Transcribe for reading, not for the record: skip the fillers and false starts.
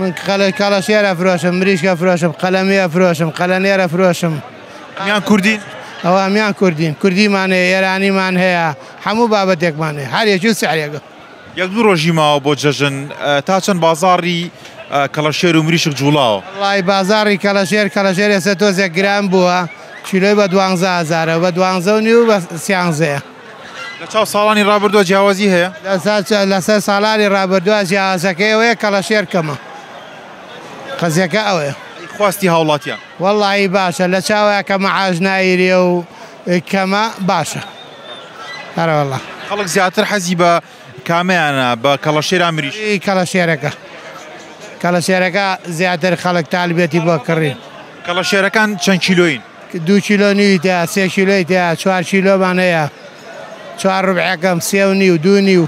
من کەڵەشێر ئەفرۆشم، مریشک ئەفرۆشم، قەلەمی ئەفرۆشم، قەلەنێر ئەفرۆشم. هەمیان کوردین؟ ئەوە هەمیان کوردین، کوردیمان هەیە، ئێرانیمان هەیە، هەموو بابەتێکمان هەیە، هەر یەکی و سعرێکە. یەک دوو ڕۆژی ماوە بۆ جەژن، تا چەند بازاڕی کەڵەشێر و مریشک جوڵاوە؟ وەڵای بازاڕی کەڵەشێر، کەڵەشێر ئێستا تۆزێک گران بووە، کیلۆی بە دوانزە هەزارە، بە دوانزە و نیو بە سیانزەیە. لە چاو ساڵانی ڕابردووە جیاوازی هەیە؟ لەسەر ساڵانی ڕابردووە جیاوازەکەی ئەوەیە کەڵەشێر کەمە، قەزیەکە ئەوەیە. ئەی خواستی هاوڵاتیان؟ وەڵایی باشە، لە چاوە کە مەعاش نایرێ و کەمە باشە. ئەرەوەڵا. خەڵک زیاتر حەزی بە کامەیانە، بە کەڵەشێر یان مریشک؟ کەڵەشێرەکە، کەڵەشێرەکە زیاتر خەڵک تالبێتی بۆ کڕین. کەڵەشێرەکان چەند کیلۆین؟ 2 کیلۆ نیوی تیا، 3 کیلۆی تیا، 4 کیلۆمان هەیە، 4 ڕبعەکەم، 3 و نیو، 2 نیو.